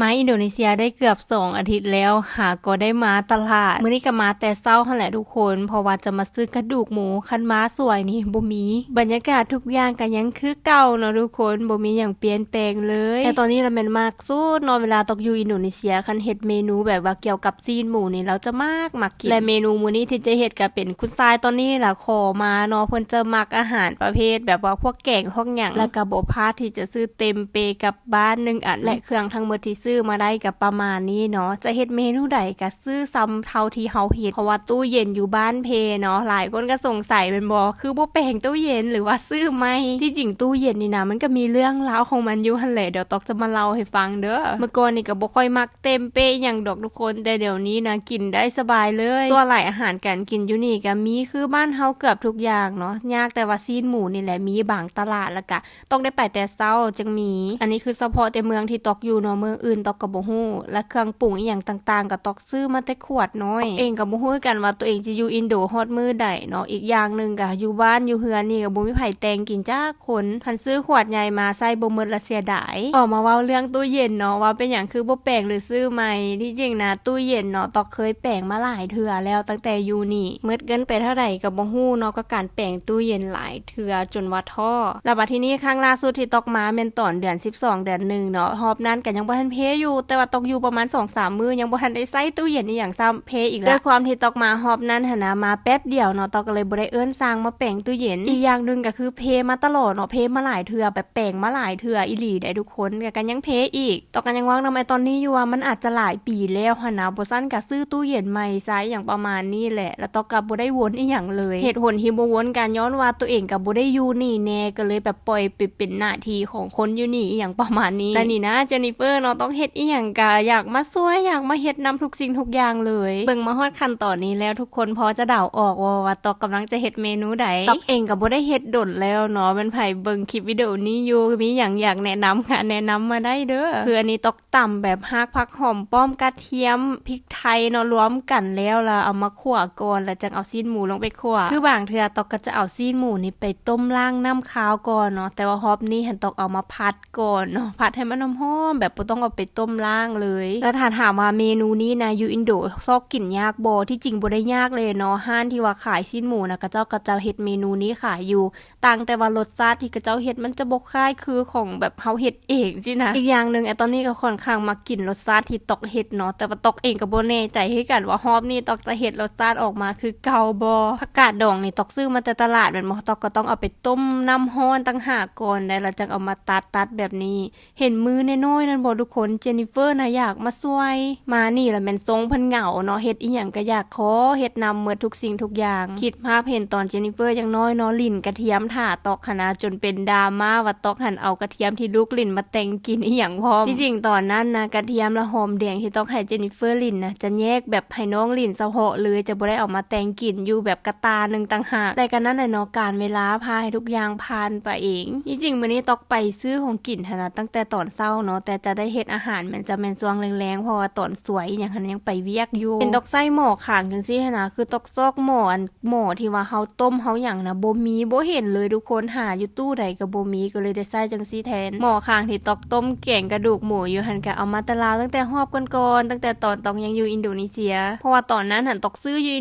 ມາອິນໂດເນເຊຍໄດ້ເກືອບສອງອາທິດແລ້ວ ຫາກໍໄດ້ມາຕະຫຼາດ. ມື້ນີ້ກໍມາແຕ່ເຊົ້າຫັ້ນແຫຼະທຸກຄົນ ເພາະວ່າຈະມາຊື້ກະດູກໝູ. ຄັນມາສວຍນີ້ບໍ່ມີ. ບັນຍາກາດທຸກຢ່າງກໍຍັງຄືເກົ່າເນາະທຸກຄົນ ບໍ່ມີຫຍັງປ່ຽນແປງເລີຍ. ແຕ່ຕອນນີ້ລະແມ່ນມັກສຸດເນາະ ເວລາຕອກຢູ່ອິນໂດເນເຊຍ ຄັນເຮັດເມນູແບບວ່າກ່ຽວກັບຊີ້ນໝູນີ້ ລາວຈະມັກ ມັກກິນ. ແລະເມນູມື້ນີ້ທີ່ຈະເຮັດກໍເປັນ ຄຸນຊາຍຕອນນີ້ລະຂໍມາເນາະ ເພິ່ນຈະມັກອາຫານປະເພດແບບວ່າພວກແກງພວກຫຍັງ ແລ້ວກໍບໍ່ພາດທີ່ຈະຊື້ເຕັມເປກັບບ້ານໜຶ່ງອັນ ແລະເຄື່ອງທັງໝົດທີ່ຊື້ມາໄດ້ກໍປະມານນີ້ເນາະ. ຈະເຮັດເມນູໃດກໍຊື້ສ່ຳເທົ່າທີ່ເຮົາເຮັດ ເພາະວ່າຕູ້ເຢັນຢູ່ບ້ານເພເນາະ. ຫຼາຍຄົນກໍສົງໄສແມ່ນບໍ່ ຄືບໍ່ແປງຕູ້ເຢັນ ຫຼືວ່າຊື້ໃໝ່? ທີ່ຈິງຕູ້ເຢັນນີ້ນະ ມັນກໍມີເລື່ອງລາວຂອງມັນຢູ່ຫັ້ນແຫຼະ ດຽວຕອກຈະມາເລົ່າໃຫ້ຟັງເດີ້. ເມື່ອກ່ອນນີ້ກໍບໍ່ຄ່ອຍມັກ ເຕັມເປອີ່ຫຍັງດອກທຸກຄົນ ແຕ່ດຽວນີ້ນະກິນໄດ້ສະບາຍເລີຍ. ສ່ວນຫຼາຍອາຫານການກິນຢູ່ນີ້ກະມີຄືບ້ານເຮົາເກືອບທຸກຢ່າງເນາະ ຍາກແຕ່ວ່າຊີ້ນໝູນີ້ແຫຼະ ມີບາງຕະຫຼາດ ແລ້ວກະຕ້ອງໄດ້ໄປແຕ່ເຊົ້າຈຶ່ງມີ. ອັນນີ້ຄືສະເພາະແຕ່ເມືອງທີ່ຕອກຢູ່ເນາະ ເມືອງອື່ນຕອກກໍບໍ່ຮູ້. ແລະເຄື່ອງປຸງອີ່ຫຍັງຕ່າງໆ ກໍຕອກຊື້ມາແຕ່ຂວດນ້ອຍ. ເອງກໍບໍ່ຮູ້ຄືກັນວ່າຕົວເອງຈະຢູ່ອິນໂດຮອດມື້ໃດເນາະ. ອີກຢ່າງໜຶ່ງກະຢູ່ບ້ານຢູ່ເຮືອນນີ້ກໍບໍ່ມີໃຜແຕ່ງກິນຈັກ ຄົນ ຄັນຊື້ຂວດໃຫຍ່ມາໃຊ້ບໍ່ໝົດລະເສຍດາຍ. ອອກມາເວົ້າເລື່ອງຕູ້ເຢັນເນາະ ວ່າເປັນຫຍັງຄືບໍ່ແປງ ຫຼື ຊື້ໃໝ່. ທີ່ຈິງນະ ຕູ້ເຢັນເນາະ ຕອກເຄີຍແປງມາຫຼາຍເທື່ອແລ້ວ ຕັ້ງແຕ່ຢູ່ນີ້ ໝົດເງິນໄປເທົ່າໃດກໍບໍ່ຮູ້ເນາະ ກັບການແປງຕູ້ເຢັນຫຼາຍເທື່ອຈົນວ່າທໍ້. ແລ້ວບັດທີນີ້ ຄັ້ງລ່າສຸດທີ່ຕອກມາແມ່ນຕອນເດືອນສິບສອງ ເດືອນໜຶ່ງເນາະ. ຮອບນັ້ນກໍຍັງບໍ່ທັນເພຢູ່ ແຕ່ວ່າຕອກຢູ່ປະມານສອງສາມມື້ ຍັງບໍ່ທັນໄດ້ໃຊ້ຕູ້ເຢັນອີ່ຫຍັງຊ້ຳ ເພອີກລະ. ດ້ວຍຄວາມທີ່ຕອກມາຮອບນັ້ນຫັ້ນນະ ມາແປັບດຽວເນາະ ຕອກກໍເລີຍບໍ່ໄດ້ເອີ້ນຊ່າງມາແປງຕູ້ເຢັນ. ອີກຢ່າງໜຶ່ງກໍ ຄືເພມາຕະຫຼອດເນາະ ເພມາຫຼາຍເທື່ອ ແບບແປງມາຫຼາຍເທື່ອອີ່ຫຼີໃດ໋ທຸກຄົນ ແຕ່ກໍຍັງເພອີກ. ຕອກກໍຍັງເວົ້ານຳອ້າຍຕອນນີ້ຢູ່ວ່າ ມັນອາດຈະຫຼາຍປີແລ້ວຫັ້ນນະ ບໍ່ຊັ້ນກໍຊື້ຕູ້ເຢັນໃໝ່ຊະ ອີ່ຫຍັງປະມານນີ້ແຫຼະ. ແລ້ວຕອກກໍບໍ່ໄດ້ວົນອີ່ຫຍັງເລີຍ. ເຫດຜົນທີ່ບໍ່ວົນກໍຍ້ອນວ່າຕົວເອງກໍບໍ່ໄດ້ຢູ່ນີ້ແດ່ ກໍເລີຍແບບປ່ອຍໄປເປັນໜ້າທີ່ຂອງຄົນຢູ່ນີ້ ອີ່ຫຍັງປະມານນີ້. ແລະນີ້ນະ ເຈນນິເຟີເນາະ ຕ້ອງເຮັດອີ່ຫຍັງກໍຢາກມາຊ່ວຍ ຢາກມາເຮັດນຳທຸກສິ່ງທຸກຢ່າງເລີຍ. ເບິ່ງມາຮອດຂັ້ນຕອນນີ້ແລ້ວ ທຸກຄົນພໍຈະເດົາອອກບໍ່ວ່າຕອກກຳລັງຈະເຮັດເມນູໃດ? ຕອກເອງກໍບໍ່ໄດ້ເຮັດດົນແລ້ວເນາະ ແມ່ນໃຜເບິ່ງຄລິບວິດີໂອນີ້ຢູ່ ມີຫຍັງຢາກແນະນຳກໍແນະນຳມາໄດ້ເດີ້. ຄືອັນນີ້ຕອກຕຳແບບຮາກຜັກຫອມປ້ອມ ກະທຽມ ພິກໄທເນາະ ລວມກັນແລ້ວ ແລ້ວເອົາມາຂົ້ວກ່ອນ ແລ້ວຈັ່ງເອົາຊີ້ນໝູລົງໄປຂົ້ວ. ຄືບາງເທື່ອຕອກກໍຈະເອົາຊີ້ນໝູນີ້ໄປຕົ້ມລ້າງນ້ຳຄາວກ່ອນເນາະ ແຕ່ວ່າຮອບນີ້ຫັ້ນຕອກເອົາມາຜັດ ກ່ອນເນາະ ຜັດໃຫ້ມັນຫອມໆ ແບບບໍ່ຕ້ອງເອົາໄປຕົ້ມລ້າງເລີຍ. ແລ້ວຖ້າຖາມວ່າເມນູນີ້ນະ ຢູ່ອິນໂດຊອກກິນຍາກບໍ່? ທີ່ຈິງບໍ່ໄດ້ຍາກເລີຍເນາະ ຮ້ານທີ່ວ່າຂາຍຊີ້ນໝູນະ ເຂົາເຈົ້າ ເຂົາເຈົ້າເຮັດເມນູນີ້ຂາຍຢູ່ ຕ່າງແຕ່ວ່າລົດຊາດທີ່ເຂົາເຈົ້າເຮັດ ມັນຈະບໍ່ຄ້າຍຄືຂອງແບບເຮົາເຮັດເອງຊີ້ນະ. ອີກຢ່າງໜຶ່ງ ແອຕອນນີ້ກໍຂ້ອນຂ້າງມັກກິນລົດຊາດທີ່ຕອກເຮັດເນາະ ແຕ່ວ່າຕອກເອງກໍບໍ່ແນ່ໃຈຄືກັນວ່າຮອບນີ້ຕອກຈະເຮັດລົດຊາດອອກມາຄືເກົ່າບໍ່. ຜັກກາດດອງນີ້ຕອກຊື້ມາແຕ່ຕະຫຼາດແມ່ນບໍ່? ຕອກກໍຕ້ອງເອົາໄປຕົ້ມນ້ຳຮ້ອນຕ່າງຫາກກ່ອນໄດ໋ ແລ້ວຈັ່ງເອົາມາຕັດ ຕັດແບບນີ້. ເຫັນມືນ້ອຍໆນັ້ນບໍ່ທຸກຄົນ? ເຈນນິເຟີນະຢາກມາຊ່ວຍ. ມານີ້ລະແມ່ນຊົງເພິ່ນເຫງົາເນາະ ເຮັດອີ່ຫຍັງກໍຢາກຂໍເຮັດນຳໝົດທຸກສິ່ງທຸກຢ່າງ. ຄິດພາບເຫັນຕອນເຈນນິເຟີຍັງນ້ອຍເນາະ ຫຼິ້ນກະທຽມຖ້າຕອກຫັ້ນນະ ຈົນເປັນດຣາມາວ່າຕອກຫັ້ນເອົາກະທຽມທີ່ລູກຫຼິ້ນມາແຕ່ງກິນອີ່ຫຍັງພ້ອມ. ທີ່ຈິງຕອນນັ້ນນະ ກະທຽມ ແລະ ຫອມແດງທີ່ຕອກໃຫ້ເຈນນິເຟີຫຼິ້ນນະ ຈະແຍກແບບໃຫ້ນ້ອງຫຼິ້ນສະເພາະເລີຍ ຈະບໍ່ໄດ້ເອົາມາແຕ່ງກິນຢູ່ແບບກະຕ່າໜຶ່ງຕ່າງຫາກ. ແຕ່ກໍນັ້ນແຫຼະເນາະ ການເວລາພາໃຫ້ທຸກຢ່າງຜ່ານໄປເອງ. ທີ່ຈິງມື້ນີ້ຕອກໄປຊື້ຂອງກິນຫັ້ນນະ ຕັ້ງແຕ່ຕອນເຊົ້າເນາະ ແຕ່ຈະໄດ້ເຮັດອາຫານແມ່ນຈະແມ່ນຊ່ວງແລງໆ ເພາະວ່າຕອນສວຍອີ່ຫຍັງຫັ້ນນະ ຍັງໄປວຽກຢູ່. ເຫັນຕອກໃຊ້ໝໍ້ຄາງຈັ່ງຊີ້ຫັ້ນນະ ຄືຕອກຊອກໝໍ້ ອັນ ໝໍ້ທີ່ວ່າເຮົາຕົ້ມເຮົາຫຍັງນະ ບໍ່ມີ ບໍ່ເຫັນເລີຍທຸກຄົນ ຫາຢູ່ຕູ້ໃດກໍບໍ່ມີ ກໍເລີຍໄດ້ໃຊ້ຈັ່ງຊີ້ແທນ. ໝໍ້ຄາງທີ່ຕອກຕົ້ມແກງກະດູກໝູຢູ່ຫັ້ນ ກໍເອົາມາແຕ່ລາວ ຕັ້ງແຕ່ຮອບກ່ອນໆ ຕັ້ງແຕ່ຕອນຕອກຍັງຢູ່ອິນໂດເນເຊຍ ເພາະວ່າຕອນນັ້ນຫັ້ນຕອກຊື້ຢູ່ອ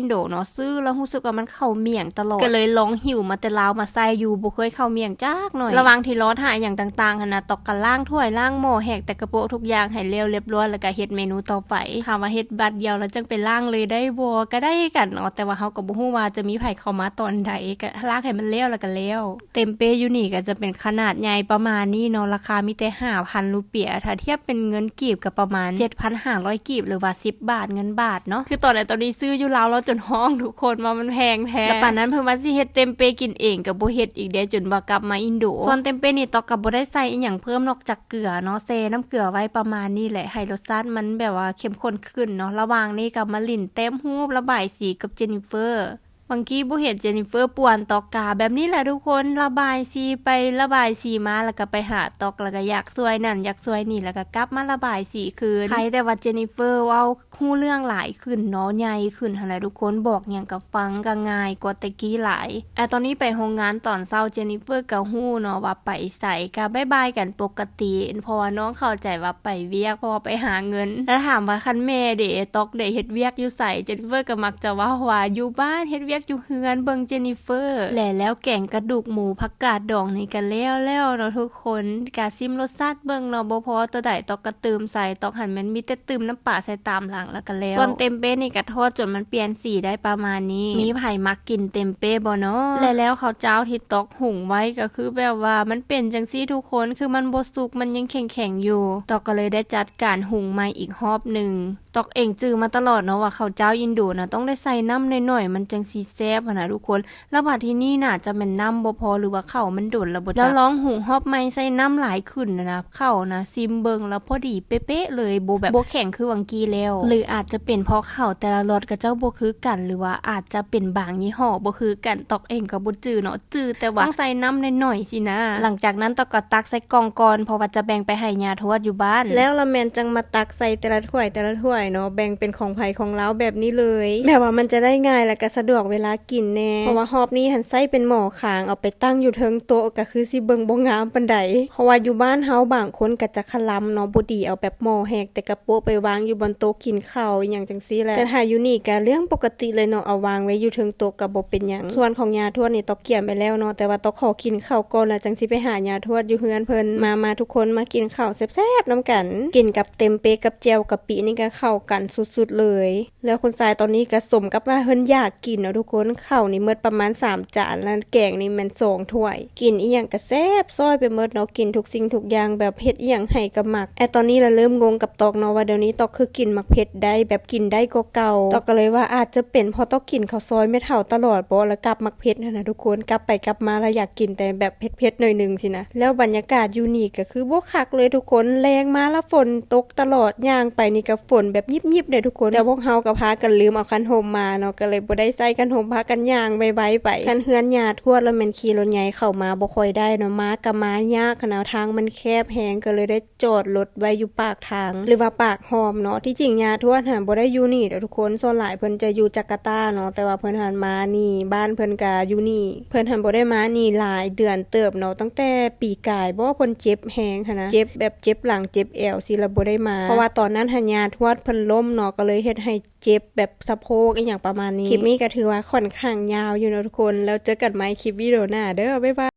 ິນໂດເນາະ ຊື້ແລ້ວຮູ້ສຶກວ່າມັນເຂົ້າໝ້ຽງຕະຫຼອດ ກໍເລີຍລອງຫິ້ວມາແຕ່ລາວມາໃສ່ຢູ່ ບໍ່ເຄີຍເຂົ້າໝ້ຽງຈັກໜ້ອຍ. ລະຫວ່າງທີ່ລໍຖ້າອີ່ຫຍັງຕ່າງໆຫັ້ນນະ ຕອກກໍລ້າງຖ້ວຍລ້າງໝໍ້ ແຫກແຕ່ກະໂປະທຸກຢ່າງໃຫ້ແລ້ວລຽບລ້ອຍ ແລ້ວກໍເຮັດເມນູຕໍ່ໄປ. ຖາມວ່າເຮັດບາດດຽວແລ້ວຈັ່ງໄປລ້າງເລີຍໄດ້ບໍ່? ກໍໄດ້ຄືກັນເນາະ ແຕ່ວ່າເຮົາກໍບໍ່ຮູ້ວ່າຈະມີໃຜເຂົ້າມາຕອນໃດ ກໍລ້າງໃຫ້ມັນແລ້ວ ແລ້ວກໍແລ້ວ. ເຕັມເປຢູ່ນີ້ກໍຈະເປັນຂະໜາດໃຫຍ່ປະມານນີ້ເນາະ ລາຄາມີແຕ່ຫ້າພັນຣູເປຍ ຖ້າທຽບເປັນເງິນກີບກໍປະມານເຈັດພັນຫ້າຮ້ອຍກີບ ຫຼືວ່າສິບບາດເງິນບາດເນາະ. ຄືຕອນໃດຕອນນີ້ຊື້ຢູ່ລາວແລ້ວຈົນຮ້ອງທຸກຄົນວ່າມັນແພງແທ້ ແລະປານນັ້ນເພິ່ນວ່າຊິເຮັດເຕັມເປກິນເອງກໍບໍ່ເຮັດອີກເດ້ ຈົນວ່າກັບມາອິນໂດ. ສ່ວນເຕັມເປນີ້ຕອກກໍບໍ່ໄດ້ໃສ່ອີ່ຫຍັງເພີ່ມນອກຈາກເກືອເນາະ ແຊ່ນ້ຳເກືອໄວ້ປະມານນີ້ແຫຼະ ໃຫ້ລົດຊາດມັນແບບວ່າເຂັ້ມຂຸ້ນຂຶ້ນເນາະ. ລະຫວ່າງນີ້ກໍມາຫຼິ້ນແຕ້ມຮູບ ລະບາຍສີກັບເຈນນິເຟີ. ບາງທີບໍ່ເຫັນເຈນນິເຟີປ່ວນຕອກກາແບບນີ້ແຫຼະທຸກຄົນ ລະບາຍສີໄປລະບາຍສີມາ ແລ້ວກໍໄປຫາຕອກ ແລ້ວກໍຢາກຊ່ວຍນັ້ນຢາກຊ່ວຍນີ້ ແລ້ວກໍກັບມາລະບາຍສີຄືນ. ໄຄແຕ່ວ່າເຈນນິເຟີເວົ້າຮູ້ເລື່ອງຫຼາຍຂຶ້ນເນາະ ໃຫຍ່ຂຶ້ນຫັ້ນແຫຼະທຸກຄົນ ບອກຫຍັງກໍຟັງ ກໍງ່າຍກວ່າແຕ່ກີ້ຫຼາຍ. ອາ ຕອນນີ້ໄປໂຮງງານຕອນເຊົ້າ ເຈນນິເຟີກໍຮູ້ເນາະວ່າໄປໃສ ກໍບາຍບາຍກັນປົກກະຕິ ເພາະວ່ານ້ອງເຂົ້າໃຈວ່າໄປວຽກ ເພາະວ່າໄປຫາເງິນ. ແລ້ວຖາມວ່າຄັນແມ່ເດ ຕອກເດ ເຮັດວຽກຢູ່ໃສ? ເຈນນິເຟີກໍມັກຈະເວົ້າວ່າຢູ່ບ້ານ ເຮັດວຽກຢູ່ເຮືອນ ເບິ່ງເຈນນິເຟີ. ແລະແລ້ວແກງກະດູກໝູ ຜັກກາດດອງນີ້ກໍແລ້ວແລ້ວເນາະທຸກຄົນ ກະຊິມລົດຊາດເບິ່ງເນາະ ບໍ່ພໍຕົວໃດ ຕອກກະຕື່ມໃສ່ ຕອກຫັ້ນແມ່ນມີແຕ່ຕື່ມນ້ຳປາໃສ່ຕາມຫຼັງ ແລ້ວກໍແລ້ວ. ສ່ວນເຕັມເປ້ນີ້ກໍທອດຈົນມັນປ່ຽນສີໄດ້ປະມານນີ້. ມີໃຜມັກກິນເຕັມເປ້ບໍ່ເນາະ? ແລະແລ້ວເຂົ້າຈ້າວທີ່ຕອກຫຸງໄວ້ກໍຄືແບບວ່າມັນເປັນຈັ່ງຊີ້ທຸກຄົນ ຄືມັນບໍ່ສຸກ ມັນຍັງແຂງໆຢູ່. ຕອກກໍເລີຍໄດ້ຈັດການຫຸງໃໝ່ອີກຮອບໜຶ່ງ. ຕອກເອງຈື່ມາຕະຫຼອດເນາະວ່າເຂົ້າຈ້າວອິນໂດນະ ຕ້ອງໄດ້ໃສ່ນ້ຳໜ້ອຍໆ ມັນຈັ່ງຊິແຊບຫັ້ນນະທຸກຄົນ. ແລ້ວບາດທີນີ້ໜ້າຈະແມ່ນນ້ຳບໍ່ພໍ ຫຼືວ່າເຂົ້າມັນດົນແລ້ວບໍ່ຈັກ. ແລ້ວລອງຫຸງຮອບໃໝ່ໃສ່ນ້ຳຫຼາຍຂຶ້ນນະ ເຂົ້ານະ ຊິມເບິ່ງແລ້ວພໍດີເປະໆເລີຍ ບໍ່ແບບ ບໍ່ແຂງຄືຫວ່າງກີ້ແລ້ວ. ຫຼືອາດຈະເປັນເພາະເຂົ້າແຕ່ລະລັອດເຂົາເຈົ້າບໍ່ຄືກັນ ຫຼືວ່າອາດຈະເປັນບາງຍີ່ຫໍ້ບໍ່ຄືກັນ ຕອກເອງກໍບໍ່ຈື່ເນາະ ຈື່ແຕ່ວ່າຕ້ອງໃສ່ນ້ຳໜ້ອຍໆຊີ້ນະ. ຫຼັງຈາກນັ້ນຕອກກໍຕັກໃສ່ກ່ອງກ່ອນ ເພາະວ່າຈະແບ່ງໄປໃຫ້ຍ່າທວດຢູ່ບ້ານ ແລ້ວລະແມ່ນຈັ່ງມາຕັກໃສ່ແຕ່ລະຖ້ວຍ ແຕ່ລະຖ້ວຍເນາະ ແບ່ງເປັນຂອງໃຜຂອງລາວແບບນີ້ເລີຍ ແບບວ່າມັນຈະໄດ້ງ່າຍ ແລ້ວກໍສະດວກເວລາກິນແດ່ ເພາະວ່າຮອບນີ້ຫັ້ນໃຊ້ເປັນໝໍ້ຄາງ ເອົາໄປຕັ້ງຢູ່ເທິງໂຕະ ກໍຄືຊິເບິ່ງບໍ່ງາມປານໃດ ເພາະວ່າຢູ່ບ້ານເຮົາບາງຄົນກໍຈະຄະລຳເນາະ ບໍ່ດີເອົາແບບໝໍ້ແຮກແຕ່ກະໂປະໄປວາງຢູ່ບ່ອນໂຕະກິນເຂົ້າອີ່ຫຍັງຈັ່ງຊີ້ແຫຼະ. ແຕ່ຖ້າຢູ່ນີ້ກະເລື່ອງປົກກະຕິເລີຍເນາະ ເອົາວາງໄວ້ຢູ່ເທິງໂຕະກະບໍ່ເປັນຫຍັງ. ສ່ວນຂອງຍ່າທວດນີ້ຕອກກຽມໄປແລ້ວເນາະ ແຕ່ວ່າຕອກຂໍກິນເຂົ້າກ່ອນ ແລ້ວຈັ່ງຊິໄປຫາຍ່າທວດຢູ່ເຮືອນເພິ່ນ. ມາໆ ທຸກຄົນ ມາກິນເຂົ້າແຊບໆນຳກັນ ກິນກັບເຕັມເປ້ກັບແຈ່ວກະປິນີ້ກະເຂົ້າກັນສຸດໆເລີຍ. ແລ້ວຄຸນຊາຍຕອນນີ້ກໍສົມກັບວ່າເພິ່ນຢາກກິນເນາະທຸກຄົນ ເຂົ້ານີ້ໝົດປະມານສາມຈານ ແລ້ວແກງນີ້ແມ່ນສອງຖ້ວຍ ກິນອີ່ຫຍັງກໍແຊບຊ້ອຍໄປໝົດເນາະ ກິນທຸກສິ່ງທຸກຢ່າງ ແບບເຮັດອີ່ຫຍັງໃຫ້ກໍມັກ. ແອ ຕອນນີ້ລະເລີ່ມງົງກັບຕອກເນາະ ວ່າດຽວນີ້ຕອກຄືກິນໝາກເຜັດໄດ້ ແບບກິນໄດ້ກວ່າເກົ່າ. ຕອກກໍເລີຍວ່າອາດຈະເປັນເພາະຕອກກິນເຂົ້າຊອຍແມ່ເຖົ້າຕະຫຼອດບໍ່ ລະກັບໝາກເຜັດຫັ້ນນະທຸກຄົນ ກັບໄປກັບມາລະຢາກກິນແຕ່ແບບເຜັດໆໜ້ອຍໜຶ່ງຊີ້ນະ. ແລ້ວບັນຍາກາດຢູ່ນີ້ກໍຄືບໍ່ຄັກເລີຍທຸກຄົນ ແລງມາລະຝົນຕົກ ຕະຫຼອດ ຍ່າງໄປນີ້ກໍຝົນແບບຍິບໆເດ້ທຸກຄົນ ແຕ່ພວກເຮົາກໍພາກັນລືມເອົາຄັນຮົ່ມມາເນາະ ກໍເລີຍບໍ່ໄດ້ໃສ່ຄັນຮົ່ມ ພາກັນຍ່າງໄວໆໄປ. ຄັນເຮືອນຍ່າທວດລະແມ່ນຂີ່ລົດໃຫຍ່ເຂົ້າມາບໍ່ຄ່ອຍໄດ້ເນາະ ມາກໍມາຍາກຫັ້ນນະ ທາງມັນແຄບແຮງ ກໍເລີຍໄດ້ຈອດລົດໄວ້ຢູ່ປາກທາງ ຫຼືວ່າປາກຮ່ອມເນາະ. ທີ່ຈິງຍ່າທວດຫັ້ນບໍ່ໄດ້ຢູ່ນີ້ດອກທຸກຄົນ ສ່ວນຫຼາຍເພິ່ນຈະຢູ່ຈາກາຕາເນາະ ແຕ່ວ່າເພິ່ນຫັ້ນມານີ້ ບ້ານເພິ່ນກໍຢູ່ນີ້ ເພິ່ນຫັ້ນບໍ່ໄດ້ມານີ້ຫຼາຍເດືອນເຕີບເນາະ ຕັ້ງແຕ່ປີກາຍບໍ ເພິ່ນເຈັບແຮງຫັ້ນນະ ເຈັບແບບເຈັບຫຼັງເຈັບແອວຊີ້ລະບໍ່ໄດ້ມາ ເພາະວ່າຕອນນັ້ນຫັ້ນຍ່າທວດເພິ່ນລົ້ມເນາະ ກໍເລີຍເຮັດໃຫ້ເຈັບແບບສະໂພກອີ່ຫຍັງປະມານນີ້. ຄລິບນີ້ກໍຖືວ່າຂ້ອນຂ້າງຍາວຢູ່ເນາະທຸກຄົນ ແລ້ວເຈີກັນໃໝ່ຄລິບວິດີໂອໜ້າເດີ ບາຍບາຍ.